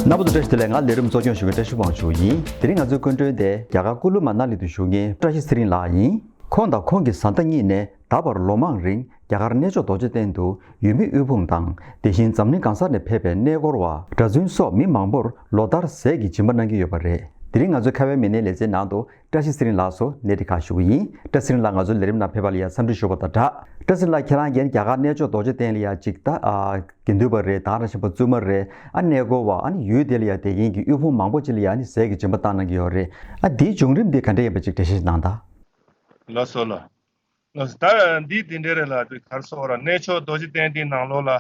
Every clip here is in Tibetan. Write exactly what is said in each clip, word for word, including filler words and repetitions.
རྣམ་པ་ཚོ་བཀྲ་ཤིས་བདེ་ལེགས། ང་ལས་རིམ་གཙོ་སྐྱོང་ཞུ་མཁན་བཀྲ་ཤིས་དབང་ཕྱུག་ཡིན། དེ་རིང་ང་ཚོའི་སྐུ་མགྲོན་དེ་རྒྱ་གར་ཀུ་ལུ་མ་ན་ལི་དུ་བཞུགས་མཁན་བཀྲ་ཤིས་ཚེ་རིང་ལགས་ཡིན། ཁོང་དང་ཁོང་གི་བཟའ་ཟླ་གཉིས་ནས་ད་བར་ལོ་མང་རིང་རྒྱ་གར་གནས་མཆོག་རྡོ་རྗེ་གདན་དུ་ཡུལ་མི་དབུལ་ཕོངས་དང་། དེ་བཞིན་འཛམ་གླིང་གང་ས་ནས་ཕེབས་པའི་གནས་སྐོར་བ། གྲྭ་བཙུན་སོགས་མི་མང་པོར་ལོ་ལྟར་ཟས་ཀྱི་སྦྱིན་པ་གནང་གི་ཡོད་པ་རེད། དེ་རིང་ང་ཚོའི་ཁ་བའི་མི་སྣའི་ལེ་ཚན་ནང་དུ་བཀྲ་ཤིས་ཚེ་རིང་ལགས་སུ་གནས་འདྲི་ཁག་ཞུ་གི་ཡིན། བཀྲ་ཤིས་ཚེ་རིང་ལགས་ང་ཚོའི་ལས་རིམ་ནང་ཕེབས་པ་ལ་ཡང་འཚམས་འདྲི་ཞུ་བ་དང་སྦྲགས། བཀྲ་ཤིས་ཚེ་རིང་ལགས་ཁྱེད་རང་རྒན་རྒྱ་གར་གནས་མཆོག་རྡོ་རྗེ་གདན་ལ་ཡང་ཅིག་ད་ཨ་དགེ་འདུན་པ་རེད། དང་ར་ཆེན་པོ་བཙུན་མ་རེད། ཨ་གནས་སྐོར་བ། ཨ་ནི་ཡུལ་དེ་ལ་ཡང་བསྡད་མཁན་གྱི་དབུལ་ཕོངས་མང་པོ་ཅིག་ལ་ཡང་ཨ་ནི་ཟས་ཀྱི་སྦྱིན་པ་བཏང་གནང་གི་ཡོད་རེད། ཨ་འདིའི་བྱུང་རིམ་འདི་ག་འདྲ་ཡིན་པ་ཅིག་འགྲེལ་བཤད་གནང་དང་། ལགས་སོ་ལགས། ལགས་སོ། ད་འདི་འདི་འདྲ་རེད་ལགས། འདི་ག་རེ་ཟེར་དགོས་རེད། གནས་མཆོག་རྡོ་རྗེ་གདན་འདི་ནང་ལོགས་ལ་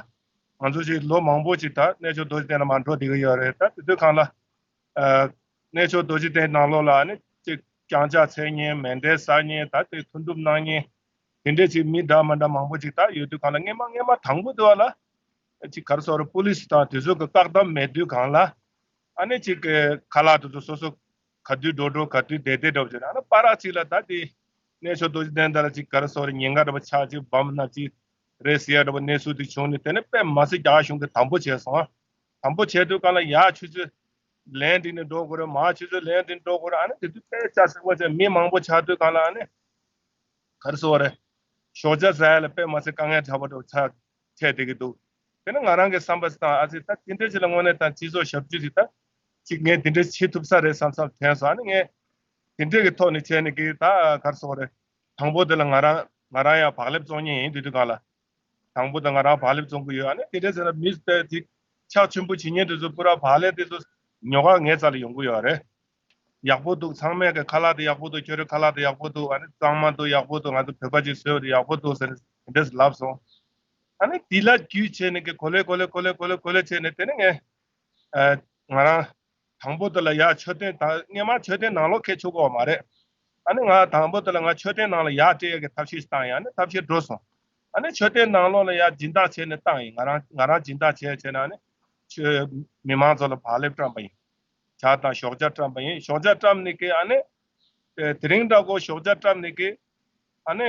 ང་ཚོ་ཅིག་ལོ་མང་པོ་ཅིག་ད་གནས་མཆོག་རྡོ་རྗེ་གདན་ལ་མར་འགྲོ་བསྡད་ཀྱི་ཡོད་རེད། ད་དེ་དུས་སྒང་ལ་ཨ་གནས་མཆོག་རྡོ་རྗེ་གདན་ནང་ལོགས་ལ་ཨ་ནི་ཅིག་རྐྱང་ཕྱག་འཚལ་མཁན། མཎྜལ་བསགས་མཁན། ད་དེ་ཐུགས་འདུན་གནང་མཁན་དེ་འདྲས་ཅིག་མི་འདྲ་མི་འདྲ་མང་པོ་ཅིག་ད་ཡོད་དུས་སྒང་ལ། སྔན་མ་སྔན་མ་དང་པོ་དེ་བ་ལ་ཅིག་ག་རེ་ཟེར་དགོས་རེད། པུ་ལིས་དང་དེ་ཚོ་གི་བཀག་སྡོམ་མེད་དུས་སྒང་ལ་ཨ་ནི་ཅིག་གི་ཁ་ལག་དེ་ཚོ་སོ་སོ་ག་དུས་འགྲོ་འགྲོ་ག་དུས་བསྡད་བསྡད་འདྲ་པོ་བྱས་ནས། ཨ་ནི་པར་ཅིག་ལ་ད་དེ་གནས་མཆོག་རྡོ་རྗེ་གདན་དེ་ལ་ཅིག་ག་རེ་ཟེར་དགོས་རེད། ཉེན་ཁ་འདྲ་པོ་ཆགས། ཅིག་བམ་ནང་ཅིག་རེད་ཟེར་ཡ་འདྲ་པོ་གནས་ཚུལ་དེ་བྱུང་ནས། དེ་ནས་དཔེ་མི་སྲིད་རྒྱ་གར་གཞུང་གིས་དམ་པོ་བྱས་སོང་། དམ་པོ་བྱས་དུས་སྒང་ལ་ཡར་ཆུ་ཚོད་ལན་བསྒྲིགས་ནས་འགྲོ་དགོས་རེད། མར་ཆུ་ཚོད་ལན་བསྒྲིགས་ནས་འགྲོ་དགོས་རེད། ཨ་ནི་དེ་དུས་དཔེ་ལྕགས་སྲེག་པ་བྱས། མི་མང་པོ་ཆགས་དུས་སྒང་ལ་ཨ་ནི་ག་རེ་ཟེར་དགོས་རེད། ཞོགས་ཇ་ཟ་ཡ་ལ་དཔེ་མི་སྲིད་དཀའ་ངལ་འདྲ་པོ་འདྲ་པོ་ཆགས་ཆགས་བསྡད་ཀྱི་འདུག་དེ་ནས་ང་རང་གི་བསམ་པ་ཞིག་བཏང་། ཨ་ཙི་ད་དེ་འདྲ་ཞིག་ལ་དངོས་གནས་ད་སྤྱི་ཚོགས་ཞབས་ཞུ་ཞིག་ད་ཅིག་ངས་དེ་འདྲ་བྱེད་ཐུབ་ས་རེད་བསམ་བསམ་དྲན་སོང་། ཨ་ནི་ངས་དེ་འདྲ་གི་ཐོག་ནས་བྱས་ནས་ཀྱི་ད་ག་རེ་ཟེར་དགོས་རེད། དང་པོ་དེ་ལ་ང་རང་ང་རང་ཡང་བག་ལེབ་བཙོང་མཁན་ཡིན། དེ་དུས་སྒང་ལ་དང་པོ་དེ་ང་རང་བག་ལེབ་བཙོང་གི་ཡོད། ཨ་ནི་དེ་འདྲ་ཟེར་ན་མི་དེ་ཅིག་ཕྱག་མཆོད་འབུལ་བྱེད་མཁན་དེ་ཚོ་པུ་ར་བག་ལེབ་དེ་ཚོ་ཉོ་གར་ངའི་རྩ་ལ་ཡོང་གི་ཡོད་རེད། ཡག་པོ་འདུག་ཚང་མས་གི་ཁ་ལག་དེ་ཡག་པོ་འདུག་ཁྱོད་རའི་ཁ་ལག་དེ་ཡག་པོ་འདུག་ཨ་ནི་གཙང་མ་འདུག་ཡག་པོ་འདུག་ང་ཚོ་བོད་པ་ཅིག་བཟོས་པ་དེ་ཡག་པོ་འདུག་ཟེར་ནས་དེ་འདྲས་ལབ་སོང་། ཨ་ནི་དེ་ལ་རྒྱུས་བྱས་ནས་གི་གོ་ལེ་གོ་ལེ་གོ་ལེ་གོ་ལེ་གོ་ལེ་བྱས་ནས། དེ་ནས་ངས་ཨ་ང་རང་དང་པོ་དེ་ལ་ཡར་མཆོད་རྟེན་དང་། སྔན་མ་མཆོད་རྟེན་ནང་ལོགས་འཁྱེར་ཆོག་གི་ཡོད་མ་རེད། ཨ་ནི་ང་དང་པོ་དེ་ལ་ང་མཆོད་རྟེན་ནང་ལ་ཡར་སྤྲད་ཡ་གི་ཐབས་ཤེས་ཤིག་བཏང་། ཡ་ནི་ཐབས་ཤེས་འགྲོ་སོང་། ཨ་ནི་མཆོད་རྟེན་ནང་ལོགས་ལ་ཡར་སྦྱིན་བདག་བྱས་ནས་བཏང་ཡིན། ང་རང་ང་རང་སྦྱིན་བདག་བྱས་བྱས་ནས། ཨ་ནི་ཆོས་མི་མང་ཚོ་ལ་བག་ལེབ་བཀྲམ་པ་ཡིན། ཇ་དང་ཞོགས་ཇ་བཀྲམ་པ་ཡིན། ཞོགས་ཇ་བཀྲམ་ནས་ཀྱི་ཨ་ནི་ཨེ་དེ་རིང་འདྲ་པོ་ཞོགས་ཇ་བཀྲམ་ནས་ཀྱི་ཨ་ནི་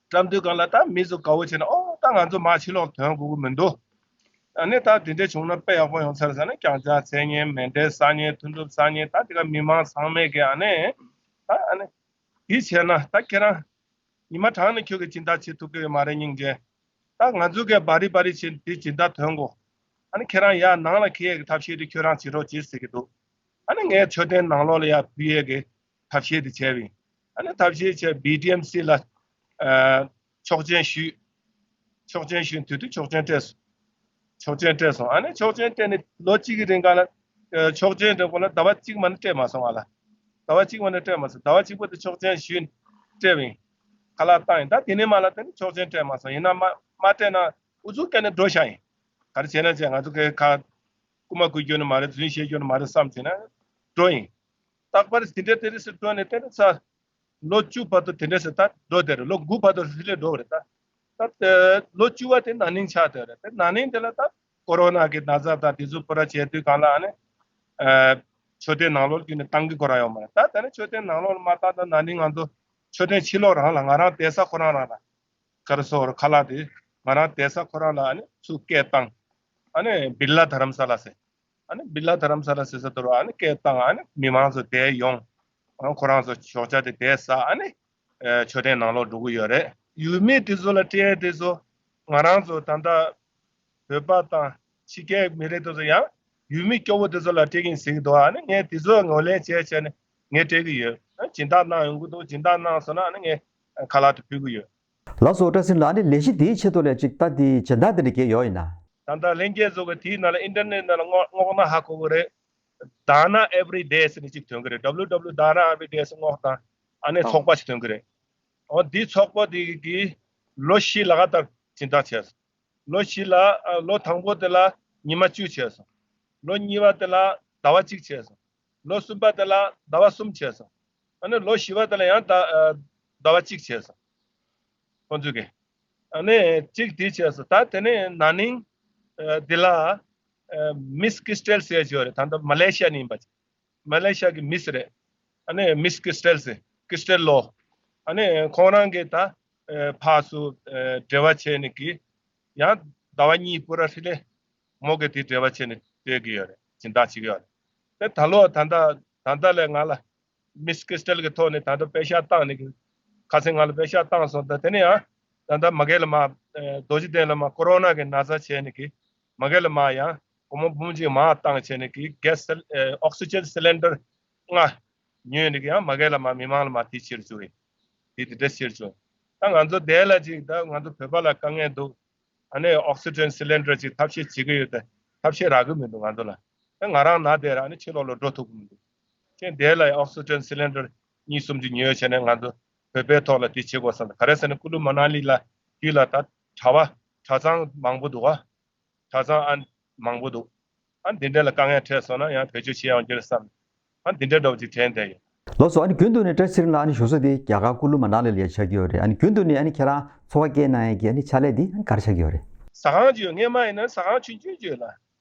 བཀྲམ་དུས་སྒང་ལ་ད་མི་ཚོ་དགའ་བོ་བྱས་ནས། ཨོ་ད་ང་ཚོ་མར་ཕྱི་ལོགས་ཐོན་དགོས་ཀྱི་མི་འདུག་ཨ་ནི་ད་དེ་འདྲས་བྱུང་ན་དཔེ་ཡག་པོ་ཡོང་ས་རེད་ཟེར་ནས། རྐྱང་ཕྱག་འཚལ་མཁན། མཎྜལ་བསགས་མཁན། ཐུན་དྲུག་བསགས་མཁན། ད་དེ་ག་མི་མང་ཚང་མས་ཀྱི་ཨ་ནི་ད་ཨ་ནི་དེ་བྱས་ན་ད་ཁྱེད་རང་ཉི་མ་གྲངས་ནས་ཁྱོད་ཀྱིས་སྦྱིན་བདག་བྱེད་ཐུབ་ཀྱི་ཡོད་མ་རེད། སྙིང་རྗེ། ད་ང་ཚོ་གིས་བ་རི་བ་རི་བྱས་དེ་སྦྱིན་བདག་ཐོན་གོ། ཨ་ནི་ཁྱེད་རང་ཡར་ནང་ལ་འཁྱེར་ཡས་ཀྱི་ཐབས་ཤེས་དེ་ཁྱོད་རང་བྱེད་རོགས་བྱེད་ཟེར་གྱི་འདུག་ཨ་ནི་ངས་མཆོད་རྟེན་ནང་ལོགས་ལ་ཡར་ཕུལ་ཡས་ཀྱི་ཐབས་ཤེས་དེ་བྱས་པ་ཡིན། ཨ་ནི་ཐབས་ཤེས་བྱས། བི་ཌི་ཨེམ་སི་ལ་ཨ་ཆོག་མཆན་ཞུས། ཆོག་མཆན་ཞུས། དེ་དུས་ཆོག་མཆན་སྤྲད་སོང་། ཆོག་མཆན་སྤྲད་སོང་། ཨ་ནི་ཆོག་མཆན་སྤྲད་ནས་ལོ་གཅིག་གི་རིང་ག་ལ་ཨ་ཆོག་མཆན་སྤྲད་གོ་ལ་ཟླ་བ་གཅིག་མ་ནི་སྤྲད་མ་སོང་ང་ལ། ཟླ་བ་གཅིག་མ་ནི་སྤྲད་མ་སོང་། ཟླ་བ་གཅིག་པོ་དེ་ཆོག་མཆན་ཞུས་སྤྲད་པ་ཡིན། ཁ་ལག་བཏང་ཡིན། ད་དེ་ནས་མ་ལ་དེ་ནི་ཆོག་མཆན་སྤྲད་མ་སོང་། ཡིན་ན་མ་མ་སྤྲད་ན་ཨུ་ཚུགས་བཀལ་ནས་འགྲོ་བཞག་ཡིན། ག་རེ་བྱས་ན་བྱས། ང་ཚོ་གི་ཁ་རྐུ་མ་རྐུ་རྒྱུ་ནི་མ་རེད། རྫུན་བཤད་རྒྱུ་ནི་མ་རེད་བསམ་བྱས་ན་འགྲོ་ཡིན། རྟག་པར་དེ་འདྲ་དེ་རིགས་སུ་འགྲོ་ནས་དེ་ནི་ས་ལོ་བཅུ་བར་དུ་དེ་འདྲ་སུ་ད་འགྲོ་བསྡད་རེད། ལོ་དགུ་བར་དུ་ཧྲི་ལས་འགྲོ་བ་རེད། ད་ད་ལོ་བཅུ་པ་དེ་ན་ནིང་ཆགས་བསྡད་རེད། དེ་ན་ནིང་དེ་ལ་ད་ཀོ་རོ་ན་གི་ན་ཚ་དང་དེ་ཚོ་པུ་ར་བྱས་དུས་སྒང་ལ་ཨ་ནི་ཨ་མཆོད་རྟེན་ནང་ལོགས་བརྒྱུད་ནས་བཏང་གི་ཁོ་རང་ཡོད་མ་རེད། ད་དེ་ནི་མཆོད་རྟེན་ནང་ལོགས་ལ་མ་བཏང་། ད་ན་ནིང་ང་ཚོ་མཆོད་རྟེན་ཕྱི་ལོགས་རང་ལ། ང་རང་བསྡད་ས་ཁོ་རང་རང་ལ། ག་རེ་ཟེར་དགོས་རེད། ཁ་ལག་དེ་ང་རང་བསྡད་ས་ཁོ་རང་ལ་ཨ་ནི་ཚུར་སྐད་བཏང་། ཨ་ནི་བིར་ལ་དྷ་རམ་ས་ལ་ཟེར། ཨ་ནི་བིར་ལ་དྷ་རམ་ས་ལ་ཟེར་ས་དེ་རུ་ཨ་ནི་སྐད་བཏང་། ཨ་ནི་མི་མང་ཚོ་དེར་ཡོང་། ཨ་ཁོ་རང་ཚོ་ཞོགས་ཇ་དེ་དེར་ཟ། ཨ་ནི་ཨ་མཆོད་རྟེན་ནང་ལོགས་འགྲོ་གི་ཡོད་རེད། ཡུལ་མི་དེ་ཚོ་ལ་སྤྲད་དེ་ཚོ་ང་རང་ཚོ་ད་ལྟ་བོད་པ་དང་ཕྱི་རྒྱལ་མི་རིགས་དེ་ཚོ་ཡང་ཡུལ་མི་སྐྱོ་བོ་དེ་ཚོ་ལ་སྤྲད་ཀྱི་ཡིན་ཟེར་གྱི་འདུག་ཨ་ནི་ངས་དེ་ཚོ་ངོས་ལེན་བྱས་བྱས་ནས་ངས་སྤྲད་ཀྱི་ཡོད། ཨ་སྦྱིན་བདག་གནང་ཡོང་གི་འདུག་སྦྱིན་བདག་གནང་སོང་ན་ཨ་ནི་ངས་ཁ་ལག་དེ་ཕུལ་གྱི་ཡོད། ལགས་སོ། བཀྲ་ཤིས་ལགས། ཨ་ནི་ལས་གཞི་དེའི་ཆེད་དུ་ལས་ཅིག་ད་དེ་སྦྱིན་བདག་དེ་འདྲ་གས་ཡོད་ཡིན་ན། ད་ལྟ་ལྷན་རྒྱས་ཚོ་གི་དེའི་ནང་ལ་ཨིན་ཊར་ནེཊ་ནང་ལ་བསྔོག་བསྔོག་ན་ཧ་གོ་གི་རེད། Dana Everyday ཟེར་ནས་ཅིག་ཐོན་གི་རེད། W W Dana Everyday ཟེར་བསྔོག་དང་། ཨ་ནི་ཨོ། ཚོགས་པ་ཞིག་ཐོན་གི་རེད། འོ་འདིའི་ཚོགས་པ་འདི་གིས་ལོ་བཞི་ལ་ཀ་ཏར་སྦྱིན་བདག་བྱས་སོང་། ལོ་བཞི་ལ་ཨ་ལོ་དང་པོ་དེ་ལ་ཉི་མ་བཅུ་བྱས་སོང་། ལོ་གཉིས་པ་དེ་ལ་ཟླ་བ་གཅིག་བྱས་སོང་། ལོ་གསུམ་པ་དེ་ལ་ཟླ་བ་གསུམ་བྱས་སོང་། ཨ་ནི་ལོ་བཞི་པ་དེ་ལ་ཡང་ཟླ་ཨ་ཟླ་བ་གཅིག་བྱས་སོང་། ཁོང་ཚོས་ཀྱི། ཨ་ནི་གཅིག་དེ་བྱས་སོང་། ད་དེ་ནས་ན་ནིང་ཨ་འདི་ལ་ཨ་མིས་ཀི་རི་སི་ཊལ་ཟེར་ཡ་ཅིག་ཡོད་རེད། ད་ལྟ་མ་ལེ་ཤི་ཡ་ནས་ཡིན་པ་ཅིག་མ་ལེ་ཤི་ཡ་གི་མིས་རེད། ཨ་ནི་མིས་ཀི་རི་སི་ཊལ་ཟེར། ཀི་རི་སི་ཊལ་ལོ། ཨ་ནི་ཁོང་རང་གིས་ད་ཨ་ཕར་ཚུར་ཨ་འབྲེལ་བ་བྱས་ནས་ཀྱི་ཡང་ཟླ་བ་གཉིས་པུ་ར་ཧྲི་ལེ་མོ་གིས་དེ་འབྲེལ་བ་བྱས་ནས་སྤྲད་ཀྱི་ཡོད་རེད། སྦྱིན་བདག་བྱེད་ཀྱི་ཡོད་རེད། དེ་ད་ལོ་ད་ལྟ་ད་ལྟ་ལས་ང་ལ་མིས་ཀི་རི་སི་ཊལ་གྱི་ཐོག་ནས་ད་ལྟ་པེ་ཤག་བཏང་ནས་ཁ་སང་ང་ལ་པེ་ཤག་བཏང་སོང་། ད་དེ་ནས་ཡང་ད་ལྟ་མ་གེ་བླ་མ་རྡོ་རྗེ་གདན་བླ་མ་ཀོ་རོ་ན་གི་ན་ཚ་བྱས་ནས་ཀྱི་མ་གེ་བླ་མ་ཡང་སྒོར་མོ་འབུམ་གཅིག་མར་བཏང་བྱས་ནས་ཀྱི་གེ་སི་ཨོག་སི་ཇན་སི་ལིན་ཌར་ལྔ་ཉོས་ནས་ཀྱི་ཡང་མ་གེ་བླ་མ་མི་མང་ལ་མ་དེ་ཕྱིར་བཅུག་ཡིན། དེ་དེ་འདྲ་ཕྱིར་བཅུག་ད་ང་ཚོ་དེ་ལ་ཅིག་ད་ང་ཚོ་བོད་པ་ལ་དཀའ་ངལ་འདུག་ཨ་ནི་ཨོག་སི་ཇན་སི་ལིན་ཌར་ཅིག་ཐབས་ཤེས་བྱེད་ཀྱི་ཡོད་དེ་ཐབས་ཤེས་རག་གི་མི་འདུག་ང་ཚོ་ལ། ཨ་ང་རང་ན་དེ་ར་ཨ་ནི་ཕྱི་ལོགས་ལ་འགྲོ་ཐུབ་ཀྱི་མི་འདུག་ཅན་དེ་ལ་ཨོག་སི་ཇན་སི་ལིན་ཌར་གཉིས་གསུམ་ཅིག་ཉོས་བྱས་ནས་ང་ཚོ་བོད་པའི་ཐོག་ལ་དེ་བྱེད་དགོས་བསམ། ག་རེ་ཟེར་ན་ཀུ་ལུ་མ་ན་ལི་ལ་རྒྱུད་ལ་ད་གྲྭ་བ་གྲྭ་ཚང་མང་པོ་འདུག་བ། གྲྭ་ཚང་ཨ་མང་པོ་འདུག་ཨ་འདི་འདྲ་ལ་དཀའ་ངལ་འཕྲད་སོང་ན་ཡང་བེད་སྤྱོད་བྱེད་ཡོང་རྒྱུ་རེད་བསམ། ཨ་འདི་འདྲ་འདྲ་བོ་ཅིག་དྲན་བསྡད་ཡོད། ལགས་སོ། ཨ་ནི་རྒྱུན་དུ་ནས་བཀྲ་ཤིས་ཚེ་རིང་ལགས་ཨ་ནི་བཞུགས་ས་དེ་རྒྱ་གར་ཀུ་ལུ་མ་ན་ལི་ལ་ཆགས་ཀྱི་ཡོད་རེད། ཨ་ནི་རྒྱུན་དུ་ནས་ཨ་ནི་ཁྱེད་རང་འཚོ་བ་སྐྱེལ་གནང་ཡས་ཀྱི་ཨ་ནི་ཕྱག་ལས་འདི་ཨ་ནི་ག་རེ་ཆགས་ཀྱི་ཡོད་རེད། ཟ་ཁང་ཅིག་ཡོད། སྔས་མ་ཡིན་ན་ཟ་ཁང་ཆུང་ཆུང་ཅིག་ཡོད་ལ།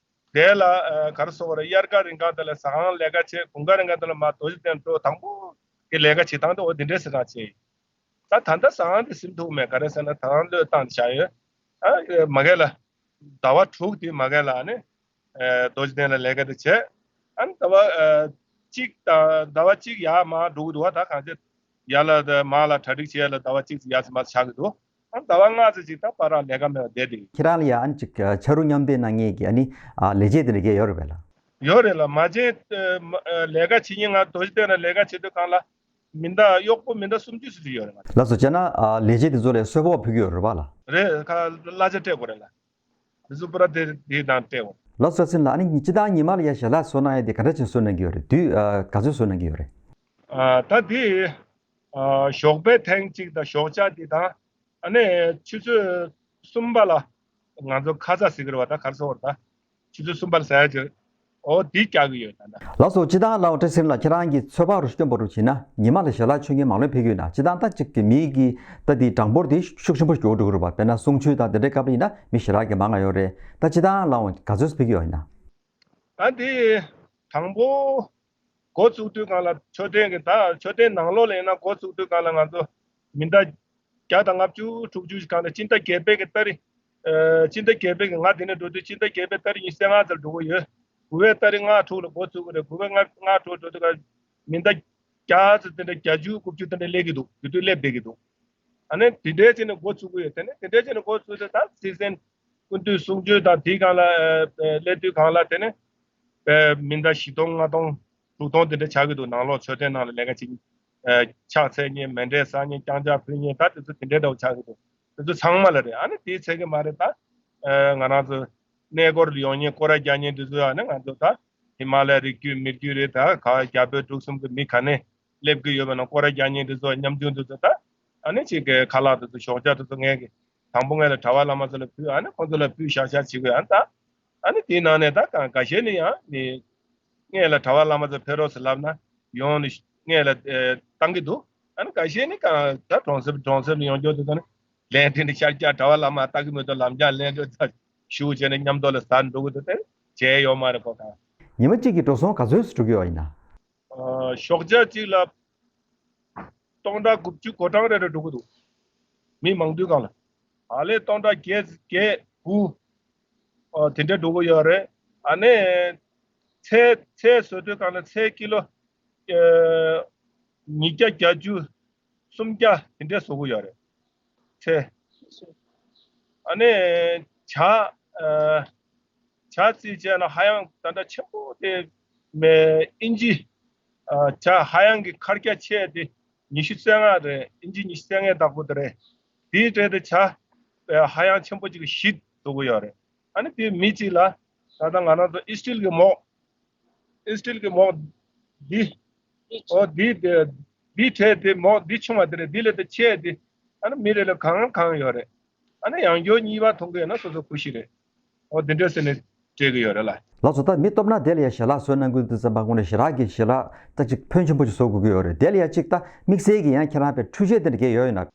དེ་ལ་ཨ་ག་རེ་ཟེར་དགོས་རེད། དབྱར་ཁ་རིང་ག་དེ་ལ་ཟ་ཁང་ལས་ཀ་བྱེད། དགུན་ཁ་རིང་ག་དེ་ལ་མར་རྡོ་རྗེ་གདན་འགྲོ། དང་པོ་གི་ལས་ཀ་བྱེད་སྟངས་དེ་འོ་དེ་འདྲའི་ཟ་ཁང་བྱས་ཡིན། ད་ད་ལྟ་ཟ་ཁང་དེ་ཟིན་ཐུབ་མེད། ག་རེ་ཟེར་ན་ད་ཁང་བློས་བཏང་བཞག་ཡོད། ཨ་མ་གི་ལ་ཟླ་བ་དྲུག་དེ་མ་གི་ལ་ཨ་ནི་ཨ་རྡོ་རྗེ་གདན་ལ་ལས་ཀ་དེ་བྱས། ཨ་ནི་ཟླ་བ་ཨ་གཅིག་དང་ཟླ་བ་གཅིག་ཡར་མར་འགྲོ་གི་འདུག་བ། ད་གང་ཅི་ཡར་ལ་དང་མར་ལ་གྲ་སྒྲིག་བྱས་ལ་ཟླ་བ་གཅིག་ཙམ་ཡར་ཙམ་མར་ཙམ་ཆགས་ཀྱི་འདུག་ཨ་ནི་ཟླ་བ་ལྔ་ཙམ་ཅིག་ད་པར་ལས་ཀ་མེད་པ་བསྡད་དེ། ཁྱེད་རང་ལ་ཡ་ཨ་ནི་ཅིག་ཨ་ཕྱག་རོགས་མཉམ་འདེགས་གནང་མཁན་གྱི་ཨ་ནི་ཨ་ལས་བྱེད་དེ་འདྲ་གས་ཡོད་རེད་པས་ལགས། ཡོད་རེད་ལགས། མ་བྱན་ཨ་མ་ཨ་ལས་ཀ་བྱེད་མཁན་ང་རྡོ་རྗེ་གདན་ལ་ལས་ཀ་བྱེད་དུས་སྒང་ལ་མི་ཟླ་གཡོག་པོ་མི་ཟླ་སུམ་ཅུ་ཙམ་ཅིག་ཡོད་རེད་ང་། ལགས་སོ། བྱས་ན་ཨ་ལས་བྱེད་དེ་ཚོ་ལ་གསོལ་ཕོགས་ཕུལ་གྱི་ཡོད་རེད་པ་ལགས། རེད། ཁ་གླ་ཆ་སྤྲད་དགོས་རེད་ལགས། དེ་ཚོ་པུ་ར་དེ་དེ་དང་སྤྲད་དགོས། ལགས་སོ། ཚེ་རིང་ལགས་ཨ་ནི་སྤྱིར་བཏང་ཉི་མ་ལ་ཡ་ཞལ་ལག་བཟོ་གནང་ཡས་དེ་ག་འདྲ་ཅིག་བཟོ་གནང་གི་ཡོད་རེད། དུས་ཨ་ག་ཚོད་བཟོ་གནང་གི་ཡོད་རེད། ཨ་ད་དེ་ཨ་ཞོགས་པའི་ཐེངས་གཅིག་དང་ཞོགས་ཇ་དེ་དང་ཨ་ནི་ཆུ་ཚོད་གསུམ་པ་ལ་ང་ཚོ་ཁ་ཟས་ཟེར་གི་རེད་པ། ད་ག་རེ་ཟེར་དགོས་རེད། ད་ཆུ་ཚོད་གསུམ་པ་ལ་ཟ་ཡ་ཅིག་འོ་དེ་རྒྱག་གི་ཡོད་ད་ལྟ། ལགས་སོ། སྤྱིར་བཏང་ལགས་བཀྲ་ཤིས་ཚེ་རིང་ལགས་ཁྱེད་རང་གི་ཚོད་དཔག་རུ་སྐྱོན་པ་རུ་བྱས་ན་ཉི་མ་ལ་ཞལ་ལག་མཆོད་མཁན་མང་ལོས་ཕེབས་ཀྱི་ཡོད་ན། སྤྱིར་བཏང་ད་ཅིག་གི་མི་གི་ད་དེ་གྲངས་འབོར་དེ་ཤུགས་ཆེན་པོ་ཞིག་འགྲོ་གི་རེད་པ། དཔེར་ན་གསུང་ཆོས་དང་དེ་འདྲའི་སྐབས་ལ་ཡིན་ན་མི་ཞེ་དྲག་གི་མང་ང་ཡོད་རེད། ད་སྤྱིར་བཏང་ལགས་ག་ཚོད་ཕེབས་ཀྱི་ཡོད་ཡིན་ན། ད་དེ་དང་པོ་འགོ་བཙུགས་དུས་སྒང་ལ་མཆོད་རྟེན་གྱི་ད་མཆོད་རྟེན་ནང་ལོགས་ལ་ཡིན་ན་འགོ་བཙུགས་དུས་སྒང་ལ་ང་ཚོ་མི་ཟླ་བརྒྱ་དང་ལྔ་བཅུ་དྲུག་ཅུ་ཞིག་སྒང་ལ་སྤྱི་ཟླ་བརྒྱད་པའི་གི་ཏ་རིག་ཨ་སྤྱི་ཟླ་བརྒྱད་པའི་གི་ང་དེ་ནས་འགྲོ་དུས་སྤྱི་ཟླ་བརྒྱད་པའི་ཏ་རིག་ཉི་ཤུ་རྩ་ལྔ་ཙམ་འགྲོ་གི་ཡོད། དགུ་པའི་ཏ་རིག་ལྔ་དྲུག་ལ་འགོ་བཙུགས་གི་རེད། དགུ་པའི་ལྔ་ལྔ་དྲུག་འགྲོ་དུས་སྒང་མི་ཟླ་བརྒྱ་ཙམ་དེ་འདྲ་བརྒྱད་ཅུ་དགུ་བཅུ་དེ་འདྲ་སླེབས་ཀྱི་འདུག་དེ་དུས་སླེབས་བསྡད་ཀྱི་འདུག་ཨ་ནི་དེ་འདྲའི་ཅིག་ནས་འགོ་བཙུགས་ཀྱི་ཡོད། དེ་ནས་དེ་འདྲའི་ཅིག་ནས་འགོ་བཙུགས་ཏེ་ད་སྲིད་ཚན་སྐུ་མདུན་གསུང་ཆོས་དང་དེའི་སྒང་ལ་ཨ་ཨ་སླེབས་དུས་སྒང་ལ་དེ་ནས་ཨ་མི་ཟླ་བཞི་སྟོང་ལྔ་སྟོང་དྲུག་སྟོང་དེ་འདྲ་ཆགས་ཀྱི་འདུག་ནང་ལོགས་མཆོད་རྟེན་ནང་ལ་ལས་ཀ་བྱེད་མཁན་ཨ་ཕྱག་འཚལ་མཁན་མཎྜལ་བསགས་མཁན་རྐྱང་ཕྱག་ཕུལ་མཁན་ད་དེ་ཚོ་དེ་འདྲའི་འདྲ་བོ་ཆགས་ཀྱི་འདུག་དེ་ཚོ་ཚང་མ་ལ་རེད། ཨ་ནི་དེའི་ཚད་ཀྱི་མ་རེད། ད་ཨ་ང་རང་ཚོ་གནས་སྐོར་ལ་ཡོང་མཁན་སྐོར་ར་རྒྱག་མཁན་དེ་ཚོ་ཨ་ནི་ང་ཚོ་ད་ཧི་མ་ལ་ཡའི་རི་རྒྱུད་མི་རྒྱུད་རེད། ད་ག་རྒྱ་བོད་འབྲུག་གསུམ་གྱི་མི་ག་ནས་སླེབས་ཀྱི་ཡོད་པ་ན་སྐོར་ར་རྒྱག་མཁན་དེ་ཚོ་ཉམ་ཆུང་དེ་ཚོ་ད་ཨ་ནི་ཅིག་གི་ཁ་ལག་དེ་ཚོ་ཞོགས་ཇ་དེ་ཚོ་ངས་གི་དང་པོ་ངས་ལ་གྲྭ་པ་བླ་མ་ཚོ་ལ་ཕུལ། ཨ་ནི་ཁོང་ཚོ་ལ་ཕུལ་བཞག་བཞག་བྱེད་དགོས། ཨ་ནི་ད་ཨ་ནི་དེའི་ནང་ནས་ད་གང་འགའ་ཤས་ནི་ཡང་ནི་ངས་ལ་གྲྭ་པ་བླ་མ་ཚོ་ཕེབས་རོགས་ཟེར་ལབ་ན་ཡོང་ནི་ངས་ལ་ཨེ་བཏང་གི་འདུག་ཨ་ནི་འགའ་ཤས་ནི་གང་ད་གྲོང་གསེབ་གྲོང་གསེབ་ནས་ཡོང་རྒྱུ་དེ་ཚོ་ནི་ལན་དེ་ནི་ཤར་རྒྱག་གྲྭ་པ་བླ་མ་ལྟ་གི་མི་འདུག་ལམ་རྒྱག་ལན་འགྲོ་ད་ཞུ་བྱས་ནས་མཉམ་དུ་ལ་ཟ་འགྲོ་གི་འདུག་དེ་བྱས་ཡོད་མ་རེད་ཁོ་གང་། ཉི་མ་གཅིག་གི་འགྲོ་སོང་ག་ཚོད་འགྲོ་གི་ཡོད་ཡིན་ན། ཨ་ཞོགས་ཇ་གཅིག་ལ་སྟོང་ཕྲག་དགུ་བཅུ་གོ་གྲངས་རེ་རེ་འགྲོ་གི་འདུག་མི་མང་དུས་སྒང་ལ། ཨ་ལས་སྟོང་ཕྲག་བརྒྱད་བརྒྱད་དགུ་ཨ་དེ་འདྲ་འགྲོ་གི་ཡོད་རེད། ཨ་ནི་ཚལ་ཚལ་བཟོ་དུས་སྒང་ལ་ཚལ་ཀི་ལོ་ཨ་ཉིས་བརྒྱ་བརྒྱད་ཅུ་སུམ་བརྒྱ་དེ་འདྲ་བཟོ་གི་ཡོད་རེད། ཚལ། ཨ་ནི་ཇ་ཨ་ཇ་རྩིས་བྱས་ན་ཧ་ཡང་ད་ལྟ་ཆེན་པོ་དེ་མེ་ཨིན་ཇི་ཨ་ཇ་ཧ་ཡང་གི་ཁ་རྒྱ་ཆེ་དེ་ཉི་ཤུ་རྩ་ལྔ་རེད། ཨིན་ཇི་ཉི་ཤུ་རྩ་ལྔའི་བདག་པོ་དེ་རེད། དེའི་གྲས་དེ་ཇ་ཧ་ཡང་ཆེན་པོ་ཅིག་གི་བཞི་བཟོ་གི་ཡོད་རེད། ཨ་ནི་དེ་མི་གཅིག་ལ་ད་ལྟ་ང་རང་ཚོ་ཨི་སི་ཊིལ་གི་མོག་ཨི་སི་ཊིལ་གི་མོག་འདི། ཨོ་འདི་དེ་འདི་གྲས་དེ་མོག་འདི་ཆུང་བ་དེ་རེད། འདི་ལས་དེ་ཆེ་དེ་ཨ་ནི་མི་རེ་ལ་གང་གང་ཡོད་རེད། ཨ་ནི་ཡང་སྐྱར་གཉིས་པ་མཐོང་གི་ཡོད་ན་སོ་སོ་ཁུ་ཤི་རེད། ཨོ་འདི་འདྲ་ཟེར་ནས་སྤྲད་གི་ཡོད་རེད་ལ། ལགས་སོ། ད་མི་སྟོབས་ན་དེ་ལ་ཡ་ཞལ་ལག་བཟོ་གནང་གི་འདུག་བསམ་པ་ཁོང་ནས་ཞེ་དྲག་གི་ཞལ་ལག་ད་ཅིག་ཕོན་ཆེན་པོ་ཅིག་བཟོ་དགོས་ཀྱི་ཡོད་རེད། དེ་ལ་ཡ་ཅིག་ད་དམིགས་བསལ་གྱི་ཡང་ཁྱེད་རང་པའི་འཕྲུལ་ཆས་དེ་འདྲ་གས་ཡོད་ཡོད་ན།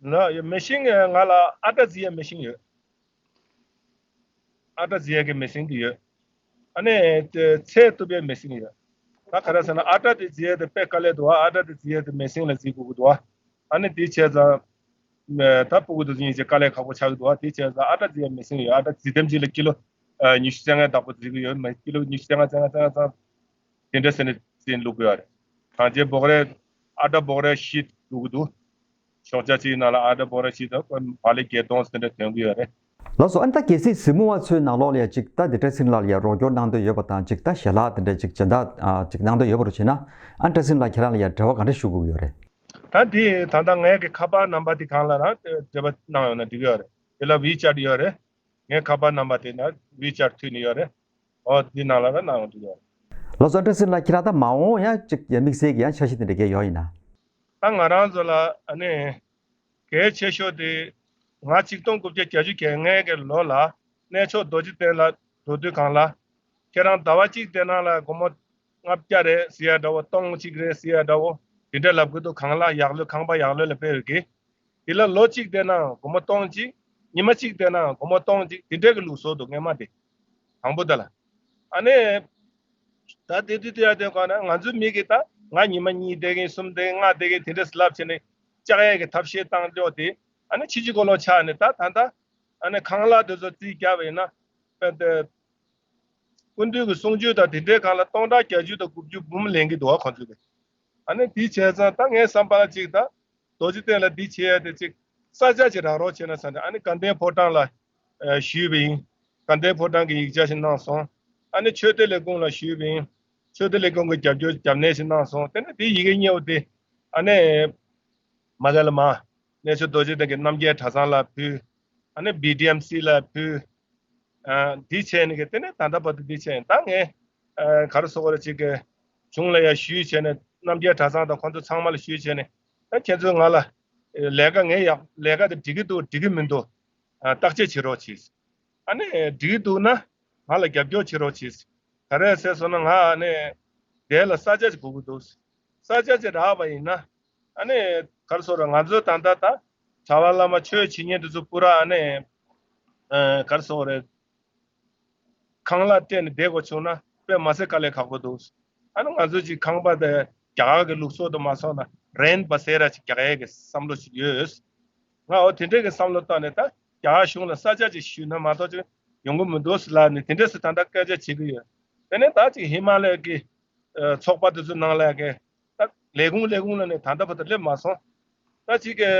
ལ་ཡ་མེ་ཤིན་ང་ལ་ཨ་ཊ་བརྫི་ཡ་མེ་ཤིན་ཡོད། ཨ་ཊ་བརྫི་ཡ་གི་མེ་ཤིན་དེ་ཡོད། ཨ་ནི་དེ་ཚལ་གཏུབ་པའི་མེ་ཤིན་ཡོད། ད་ག་རེ་ཟེར་ན་ཨ་ཊ་དེ་བརྫི་ཡ་དེ་དཔེ་དཀའ་ལས་འདུག་ཨ་ཊ་དེ་བརྫི་ཡ་དེ་མེ་ཤིན་ལ་བརྫི་དགོས་ཀྱི་འདུག་ཨ་ནི་དེ་བྱས་ཙང་ད་ཕྲུ་གུ་དེ་ཚོ་གཉིས་ཀྱི་དཀའ་ལས་ཁག་པོ་ཆགས་ཀྱི་འདུག་དེ་བྱས་ཙང་ཨ་ཊ་བརྫི་ཡ་མེ་ཤིན་ཡོད། ཨ་ཊ་བརྫི་དེམ་ཅིག་ལ་ཀི་ལོ་ ཨ་ཉི་ཤུ་རྩ་ལྔའི་བདག་པོ་བརྩི་གི་ཡོད་མ་རེད། ཀི་ལོ་ཉི་ཤུ་རྩ་ལྔ་རྩ་ལྔ་རྩ་ལྔ་རྩ་ལྔ་དེ་འདྲ་ཟེར་ནས་ཟིན་བླུག་གི་ཡོད་རེད། གང་ཅི་སྦོ་རས་ཨ་ཏྲ་སྦོ་རས་བཞི་བླུག་གི་འདུག་ཤོག་བྱ་གཅིག་ནང་ལ་ཨ་ཏྲ་སྦོ་རས་བཞི་དང་བག་ལེབ་བརྒྱད་སྟོང་ཟེར་འདྲ་ཐོན་གི་ཡོད་རེད། ལགས་སོ། ཨ་ནི་ད་གལ་སྲིད་གཟིགས་མོ་བ་ཚོའི་ནང་ལོགས་ལ་ཡ་ཅིག་ད་འདི་བཀྲ་ཤིས་ལགས་ལ་ཡ་རོགས་སྐྱོར་གནང་འདོད་ཡོད་པ་དང་ཅིག་ད་ཞལ་ལག་དེ་འདྲ་ཅིག་སྦྱིན་བདག་ཨ་ཅིག་གནང་འདོད་ཡོད་པ་རུ་བྱས་ན། ཨ་ནི་བཀྲ་ཤིས་ལགས་ཁྱེད་རང་ལ་ཡ་འབྲེལ་བ་ག་འདྲ་ཞུ་དགོས་ཀྱི་ཡོད་རེད། ད་འདི་ད་ལྟ་ངའི་གི་ཁ་པར་ནམ་པར་དེ་གང་ལ་རང་འབྲེལ་བ་གནང་ཡོང་ན་འགྲིག་གི་ཡོད་རེད། དེ་ལ་ཝི་ཅེཊ་ཡོད་རེད། ངའི་ཁ་པར་ནམ་པར་དེ་ན་ཝི་ཅེཊ་མཐུད་ནས་ཡོད་རེད། ཨོ་འདི་ནང་ལ་ར་གནང་ཡོང་འགྲིག་གི་ཡོད་རེད། ལགས་སོ། བཀྲ་ཤིས་ལགས་ཁྱེད་རང་ད་མ་འོངས་ཡང་ཅིག་ཡ་དམིགས་བསལ་གྱི་ཡང་འཆར་གཞི་དེ་འདྲ་གས་ཡོད་ཡིན་ན། ད་ང་རང་ཚོ་ལ་ཨ་ནི་གལ་ཆེ་ཤོས་དེ་ང་ཆིག་སྟོང་དགུ་བརྒྱ་བརྒྱད་ཅུ་གྱ་ལྔའི་གི་ལོ་ལ་གནས་མཆོག་རྡོ་རྗེ་གདན་ལ་འགྲོ་དུས་གང་ལ་ཁྱེད་རང་ཟླ་བ་གཅིག་དེ་ནང་ལ་སྒོར་མོ་ལྔ་བརྒྱ་རེད་ཟེར་ཡ་འདྲ་བོ་སྟོང་གཅིག་རེད་ཟེར་ཡ་འདྲ་བོ་དེ་འདྲ་ལབ་གི་འདུག་གང་ལ་ཡག་ལོས་ཁང་པ་ཡག་ལོས་ལ་སྤེལ་བའི་གི་དེ་ལ་ལོ་གཅིག་དེ་ནང་སྒོར་མོ་སྟོང་གཅིག་ཉི་མ་གཅིག་དེ་ནང་སྒོར་མོ་སྟོང་གཅིག་དེ་འདྲ་གི་ལུགས་སྲོལ་འདུག་སྔས་མ་དེ་དང་པོ་དེ་ལ། ཨ་ནི། ད་དེ་དུས་དེ་ཡ་དེ་ག་ན་ང་ཚོའི་མི་གིས་ད་ང་ཉི་མ་གཉིས་བསྡད་གིན་གསུམ་བསྡད་གིན་ལྔ་བསྡད་གིན་དེ་འདྲས་ལབ་བྱས་ནས་བཅག་ཡས་ཀྱི་ཐབས་ཤེས་བཏང་འདྲ་བོ་དེ་ཨ་ནི་ཕྱི་ཕྱི་གོ་ལོ་ཆགས་ནས་ད་ད་ད་ཨ་ནི་ཁང་གླ་དེ་ཚོ་རྩིས་བརྒྱབ་པ་ཡིན་ན་དཔེ་དེ་སྐུ་མདུན་གྱི་གསུང་ཆོས་དང་དེ་འདྲའི་སྒང་ལ་སྟོང་ཕྲག་བརྒྱད་ཅུ་དང་དགུ་བཅུ་འབུམ་ལེན་གྱི་འདུག་བ་ཁོང་ཚོས་གི་ཨ་ནི་དེ་བྱས་ཙང་ད་ངའི་བསམ་པ་ལ་ཅིག་ད། རྡོ་རྗེ་གདན་ལ་འདི་བྱེད་ཡ་དེ་ཅིག་ས་ཆ་ཅིག་རག་རོགས་བྱས་ན་བསམ་ནས་ཨ་ནི་དགའ་ལྡན་ཕོ་བྲང་ལ་ཨ་ཞུས་པ་ཡིན། དགའ་ལྡན་ཕོ་བྲང་གི་ཡིག་ཆ་ཞིག་གནང་སོང་། ཨ་ནི་ཆོས་སྡེ་ལས་ཁུངས་ལ་ཞུས་པ་ཡིན། ཆོས་སྡེ་ལས་ཁུངས་ཀྱི་རྒྱབ་སྐྱོར་རྒྱབ་གནས་ཞིག་གནང་སོང་། དེ་ནས་དེ་ཡི་གེ་སྙན་པོ་དེ་ཨ་ནི་མ་ག་ལ་མ་གནས་མཆོག་རྡོ་རྗེ་གདན་གྱི་རྣམ་རྒྱལ་གྲྭ་ཚང་ལ་ཕུལ། ཨ་ནི་བི་ཌི་ཨེམ་སི་ལ་ཕུལ། ཨ་འདི་བྱས་ནས་གི་དེ་ནས་ད་ལྟ་བར་དུ་འདི་བྱས་ཡིན། ད་ངས་ཨ་ག་རེ་ཟེར་དགོས་རེད། ཅིག་གི་གཞུང་ལ་ཡ་ཞུས་བྱས་ནས་རྣམ་རྒྱལ་གྲྭ་ཚང་དང་ཁོང་ཚོ་ཚང་མ་ལ་ཞུས་བྱས་ནས་ད་ཁྱེད་ཚོས་ང་ལ་ཨ་ལས་ཀ་ངས་ཡག་ལས་ཀ་དེ་འགྲིག་གི་འདུག་འགྲིག་གི་མི་འདུག་ཨ་བརྟག་དཔྱད་བྱེད་རོགས་གྱིས། ཨ་ནི་འགྲིག་གི་འདུག་ན་ང་ལ་རྒྱབ་སྐྱོར་བྱེད་རོགས་གྱིས། ག་རེ་ཟེར་སོང་ན་ང་ཨ་ནི་དེ་ལ་ས་ཆ་ཅིག་དགོས་ཀྱི་འདུག་ས་ཆ་ཅིག་རག་པ་ཡིན་ན། ཨ་ནི་ག་རེ་ཟེར་དགོས་རེད། ང་ཚོའི་ད་ལྟ་ད་གྲྭ་པ་བླ་མ་ཆོས་བྱེད་མཁན་དེ་ཚོ་པུ་ར་ཨ་ནི་ཨ་ག་རེ་ཟེར་དགོས་རེད། ཁང་གླ་སྤྲད་ནས་བསྡད་དགོས་བྱུང་ན་དཔེ་མ་སྲིད་དཀའ་ལས་ཁག་པོ་འདུག་ཨ་ནི་ང་ཚོ་ཅིག་ཁང་པ་དེ་རྒྱ་གར་གྱི་ལུགས་སྲོལ་དུ་མ་སོང་ན་རེན་ཊི་བ་སེ་ར་ཅིག་རྒྱག་ཡས་ཀྱི་བསམ་བློ་ཞིག་ཡོད། ང་འོ་དེ་འདྲས་ཀྱི་བསམ་བློ་བཏང་ནས་ད་རྒྱ་གར་གཞུང་ལ་ས་ཆ་ཅིག་ཞུས་ན་མ་གཏོགས་ཅིག་ཡོང་གི་མི་འདུག་ཟེར་ལབ་ནས་དེ་འདྲས་སུ་ད་ལྟ་སྐད་ཆ་བྱེད་ཀྱི་ཡོད། དེ་ནས་ད་ཅིག་ཧི་མ་ལ་ཡ་གི་ཨ་ཚོགས་པ་དེ་ཚོ་ནང་ལ་ཡ་གི་ད་ལས་ཁུངས་ལས་ཁུངས་ལ་ནས་ད་ལྟ་བར་དུ་སླེབས་མ་སོང་། ད་ཅིག་གི་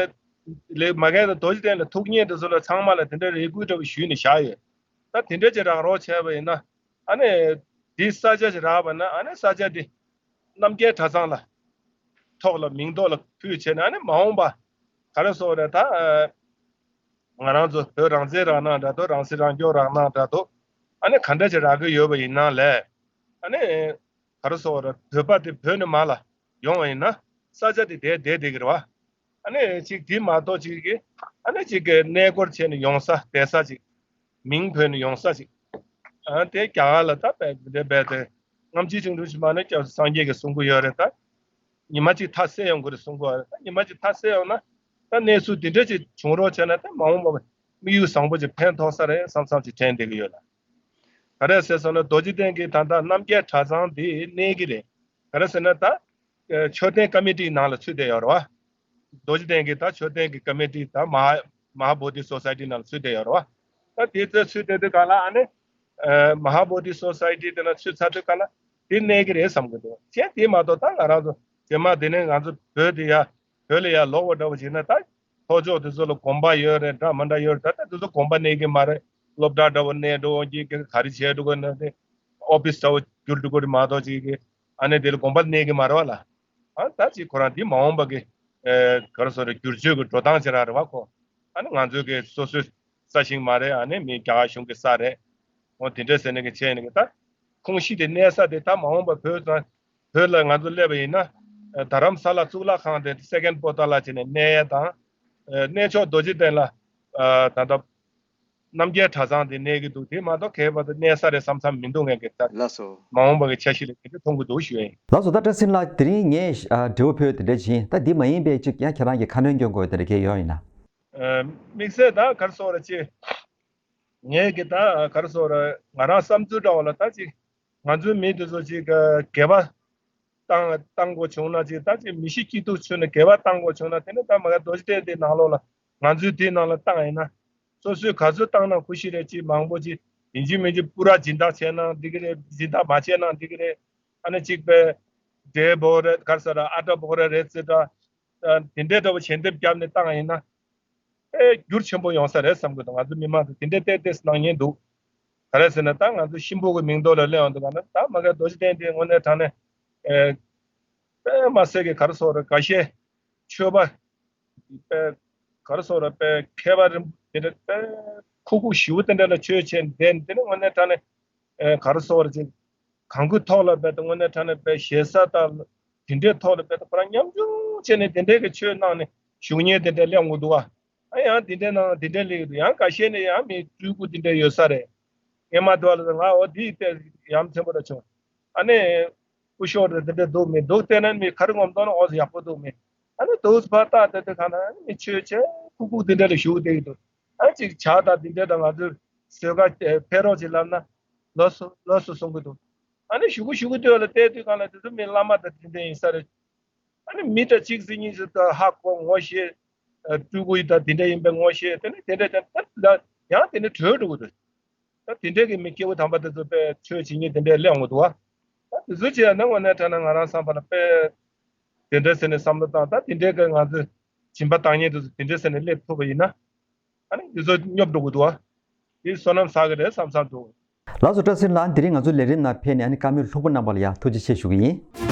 ལས་མ་གལ་ཏེ་རྡོ་རྗེ་གདན་ལ་ཐུགས་མཉེས་དེ་ཚོ་ལ་ཚང་མ་ལ་དེ་འདྲ་རེ་སྐུལ་འདྲ་བོ་ཞུས་ནས་བཞག་ཡོད། ད་དེ་འདྲ་ཅིག་རག་རོགས་བྱས་པ་ཡིན་ན་ཨ་ནི་འདི་ས་ཆ་ཞིག་རག་པ་ན་ཨ་ནི་ས་ཆ་འདི་རྣམ་རྒྱལ་གྲྭ་ཚང་ལ་ཐོག་ལ་མིང་ཐོག་ལ་ཕུལ་བྱས་ནས་ཨ་ནི་མ་འོངས་པ་ག་རེ་ཟེར་དགོས་རེད། ད་ཨ་ང་རང་ཚོ་བོད་རང་བཙན་རང་སྣང་འདྲ་འདུག་རང་སྲིད་རང་སྐྱོང་རང་སྣང་འདྲ་འདུག་ཨ་ནི་ག་འདྲ་ཅིག་རག་གི་ཡོད་པ་ཡིན་ན་ལས་ཨ་ནི་ག་རེ་ཟེར་དགོས་རེད། བོད་པ་དེ་བོད་ནས་མར་ལ་ཡོང་བ་ཡིན་ན་ས་ཆ་དེ་བསྡད་བསྡད་བསྡད་ཀྱི་རེད་བ། ཨ་ནི་ཅིག་དེ་མ་གཏོགས་ཅིག་གི་ཨ་ནི་ཅིག་གི་གནས་སྐོར་བྱས་ནས་ཡོང་ས་བསྡད་ས་ཅིག་མིང་བོས་ནས་ཡོང་ས་ཅིག་ཨ་དེ་རྒྱ་གར་ལ་ད་བས་དེ་འདྲ་བས་དེ་རྔམ་བརྗིད་ཆེ་འགྲོ་ཞིག་མ་ནས་སྐྱབས་སུ་སངས་རྒྱས་ཀྱིས་གསུང་གི་ཡོད་རེད། ད་ཉི་མ་གཅིག་མཐའ་གསལ་ཡོང་གི་རེད་གསུང་གི་ཡོད་རེད། ད་ཉི་མ་གཅིག་མཐའ་གསལ་ཡོང་ན་ད་གནས་ཚུལ་དེ་འདྲ་ཅིག་བྱུང་རོགས་བྱས་ན་ད་མ་འོངས་པ་དམིགས་ཡུལ་བཟང་པོ་ཅིག་ཕན་ཐོགས་ས་རེད་བསམ་བསམ་ཅིག་དྲན་བསྡད་ཀྱི་ཡོད་ལ། ག་རེ་ཟེར་སོང་ན་རྡོ་རྗེ་གདན་གྱི་ད་ལྟ་རྣམ་རྒྱལ་གྲྭ་ཚང་དེ་གནས་ཀྱི་རེད། ག་རེ་ཟེར་ན་ད་མཆོད་རྟེན་ཀ་མི་ཊིའི་ནང་ལ་ཚུད་བསྡད་ཡོད་རེད་བ། རྡོ་རྗེ་གདན་གྱི་ད་མཆོད་རྟེན་གྱི་ཀ་མི་ཊི་ད་མ་ཧ་མ་ཧཱ་བོ་དྷི་སོ་སའི་ཊི་ནང་ལ་ཚུད་བསྡད་ཡོད་རེད་བ། ད་དེ་ཚོ་ཚུད་བསྡད་དུས་ག་ལ་ཨ་ནི་ཨ་མ་ཧཱ་བོ་དྷི་སོ་སའི་ཊི་དེ་ནང་ཚུད་ཚར་དུས་ག་ལ་དེ་གནས་ཀྱི་རེད་བསམ་གྱི་འདུག་གཞན་དེ་མ་གཏོགས་ད་ང་རང་ཚོ་རྗེས་མ་དེ་ནས་ང་ཚོ་བོད་དེ་ཡ་བོད་ལ་ཡ་ལོག་པ་འདྲ་བོ་བྱས་ན་ད་ལྷོ་ཕྱོགས་དེ་ཚོ་ལ་དགོན་པ་ཡོད་རེད། འདྲ་མི་འདྲ་ཡོད་རེད། ད་ལྟ་དེ་ཚོ་དགོན་པ་གནས་ཀྱི་མ་རེད། སློབ་གྲྭ་འདྲ་བོ་གནས་འགྲོ་གི་ག་རེ་བྱས་འགྲོ་གི་ན་དེ་ཨོ་ཕིས་འདྲ་བོ་བསྒྱུར་འགྲོ་གི་རེད་མ་གཏོགས་ཅིག་གི་ཨ་ནི་དེ་ལ་དགོན་པ་གནས་ཀྱི་མ་རེད་བ་ལ། ཨ་ད་ཅིག་ཁོ་རང་འདི་མ་འོངས་པ་གི་ཨེ་ག་རེ་ཟེར་རེད། བསྒྱུར་བཅོས་ཀྱི་འགྲོ་སྟངས་ཅིག་རང་རེད་བ་ཁོ། ཨ་ནི་ང་ཚོའི་གི་སོ་སོའི་ས་ཞིག་མ་རེད། ཨ་ནི་མི་རྒྱ་གར་གཞུང་གི་ས་རེད། འོ་དེ་འདྲ་ཟེར་ནས་གི་བྱས་ནས་གི་ད་ཁོངས་གཞི་དེ་གནས་ས་དེ་ད་མ་འོངས་པ་བོད་དང་བོད་ལ་ང་ཚོ་སླེབས་པ་ཡིན་ན་ཨ་རྡ་རམ་ས་ལ་གཙུག་ལག་ཁང་དེ་སེ་ཀན་པོ་ཏཱ་ལ་བྱས་ནས་གནས་ཡས་དང་། ཨ་གནས་མཆོག་རྡོ་རྗེ་གདན་ལ་ཨ་ད་ལྟ་རྣམ་རྒྱལ་གྲྭ་ཚང་དེ་གནས་ཀྱི་འདུག་དེ་མ་གཏོགས་གས་པ་དེ་གནས་ས་རེད་བསམ་བསམ་མི་འདུག་ངས་གི་ད་ལགས་སོ། མ་འོངས་པ་གི་འཆར་གཞི་ལ་དེ་འདྲ་མཐོང་གི་འདུག་ཞུ་ཡ་ཡིན། ལགས་སོ། ད་བཀྲ་ཤིས་ལགས་དེ་རིང་ངས་ཨ་དྲི་བ་ཕུལ་དེ་འདྲ་བྱིན། ད་འདི་མ་ཡིན་པའི་ཅིག་ཡང་ཁྱེད་རང་གི་ཁ་སྣོན་སྐྱོན་དགོས་དེ་འདྲ་གས་ཡོད་ཡིན་ན། ཨ་དམིགས་བསལ་ད་ག་རེ་ཟེར་དགོས་རེད། ཅིག་ངས་གི་ད་ག་རེ་ཟེར་དགོས་རེད། ང་རང་བསམ་ཚུལ་འདྲ་བོ་ལ་ད་ཅིག་ང་ཚོའི་མི་དེ་ཚོ་ཅིག་ག་འགྱོད་པ་བཏང་བཏང་དགོས་བྱུང་ན་ཅིག་ད་ཅིག་མི་ཤི་སྐྱིད་སྡུག་ཚུད་ནས་འགྱོད་པ་བཏང་དགོས་བྱུང་ན་དེ་ནི་ད་མ་ག་རྡོ་རྗེ་གདན་དེའི་ནང་ལོགས་ལ་ང་ཚོའི་དེའི་ནང་ལ་བཏང་ཡིན་ན་སོ་སོས་ག་ཚོད་བཏང་ན་ཁུ་ཤི་རེད། ཅིག་མང་པོ་ཅིག་ ཡིན་གཅིག་མིན་གཅིག་པུ་ར་སྦྱིན་བདག་བྱས་ན་འགྲིག་གི་རེད། སྦྱིན་བདག་མ་བྱས་ན་འགྲིག་གི་རེད། ཨ་ནི་གཅིག་པའི་འབྲས་བུ་རེད། ག་རེ་ཟེར་ར། ཨ་ཏྲ་བོ་ར་རེད་ཟེར་ར། དེ་འདྲའི་འདྲ་བོ་ཞལ་འདེབས་བརྒྱབ་ནས་བཏང་ཡིན་ན། ཨེ་འགྱུར་ཆེན་པོ་ཡོང་ས་རེད་བསམ་གི་འདུག་ང་ཚོ་མི་མང་ཚོ་དེ་འདྲའི་ཏོག་ཙམ་གནང་མཁན་འདུག་ག་རེ་ཟེར་ན་ད་ང་ཚོ་གཤིན་པོ་གི་མིང་ཐོག་ལ་སླེབས་ཡོང་འདུག་ག་ན། ད་མ་གི་རྡོ་རྗེ་གདན་དེ་དངོས་གནས་དྲང་གནས་ཨེ་དཔེ་མ་སྲིད་ཀྱི་ག་རེ་ཟེར་ར། འགའ་ཤས་ཆོས་པ་དཔེ་ག་རེ་ཟེར་ར། དཔེ་མཁས་པ་རིན་པོ་ཆེ་དེ་འདྲ་དཔེ་ཁུག་ཁུག་ཞེ་པོ་དེ་འདྲ་ལ་ཆོས་བྱས་བསྡད་ནས། དེ་ནི་དངོས་གནས་དྲང་གནས་ཨེ་ག་རེ་ཟེར་ར་ཅིག་གང་གི་ཐོག་ལ་དཔེ་ད་དངོས་གནས་དྲང་གནས་དཔེ་ཞེ་ས་དང་དེ་འདྲའི་ཐོག་ལ་དཔེ་ད་ཁོ་རང་ཉམ་ཆུང་བྱས་ནས་དེ་འདྲའི་གི་ཆོས་གནང་ནས་བཞུགས་མཁན་དེ་འདྲ་སླེབས་འོང་གི་འདུག་བ། ཨ་ཡང་དེ་འདྲའི་ནང་དེ་འདྲའི་སླེབས་ཀྱི་འདུག་ཡང་འགའ་ཤས་ནས་ཡང་མི་སྤྲུལ་སྐུ་དེ་འདྲ་ཡོད་ས་རེད། ངས་མ་འདུག་ལ་ང་འོ་དེའི་ལྟས་ཡ་མཚན་པོ་ར་བྱུང་། ཨ་ནི་སྐུ་ཞབས་རེ་དེ་འདྲ་འདུག་མི་འདུག་བལྟས་ན་མི་ག་རེ་ངོམ་འདུག་ན་འོ་ཡག་པོ་འདུག་མི། ཨ་ནི་དུས་ཕར་ལྟ་དེ་དེ་གང་ན་ཨ་ནི་མི་ཆོས་བྱས་ཁུག་ཁུག་དེ་འདྲ་ལ་བཞུགས་བསྡད་ཀྱི་འདུག་ཨ་ཅིག་ཇ་དང་དེ་འདྲ་དང་ང་ཚོའི་བཟོས་ཀ་ཕེབས་རོགས་ཅིག་ལབ་ན་ལགས་སོ་ལགས་སོ་གསུང་གི་འདུག་ཨ་ནི་གཞུག་གུ་གཞུག་གུ་དུས་ལ་བལྟས་དུས་གང་ལ་དེ་ཚོ་མི་བླ་མ་དང་དེ་འདྲ་ཡིན་ས་རེད། ཨ་ནི་མི་ད་གཅིག་ཟིག་གཉིས་ཟིག་ད་ཧ་གོ་ངོ་ཤེས། ཨ་སྤྲུལ་སྐུ་ཡི་ད་དེ་འདྲ་ཡིན་པའི་ངོ་ཤེས། དེ་ནི་དེ་འདྲ་ད་ད་ཡང་དེ་ནི་བྲོས་འགྲོ་གི་འདུག་ད་དེ་འདྲ་གི་མི་སྐྱེ་བོ་དམ་པ་དེ་ཚོ་དཔེ་ཆོས་བྱེད་མཁན་དེ་འདྲ་སླེབས་འོང་གི་འདུག་བ། ད་དེ་ཚོ་བྱས་ན་དངོས་གནས་དྲང་གནས་ང་རང་བསམ་པ་ལ་དཔེ་དེ་འདྲ་ཟེར་ནས་བསམ་བློ་བཏང་། ད་དེ་འདྲ་གི་ང་ཚོ་སྦྱིན་པ་བཏང་མཁན་དེ་ཚོ་དེ་འདྲ་ཟེར་ནས་སླེབས་ཐུབ་པ་ཡིན་ན། ཨ་ནི་དེ་ཚོ་སྙོབ་འགྲོ་གི་འདུག་བ། དེ་བསོད་ནམས་བསགས་གི་རེད་བསམ་བསམ་འདུག་ལགས་སོ། བཀྲ་ཤིས་ལགས། དེ་རིང་ང་ཚོའི་ལས་རིམ་ནང་ཕེབས་ནས་ཨ་ནི་བཀའ་མོལ་ལྷུག་པོ་གནང་བ་ལ་ཡང་ཐུགས་རྗེ་ཆེ་ཞུ་གི་ཡིན།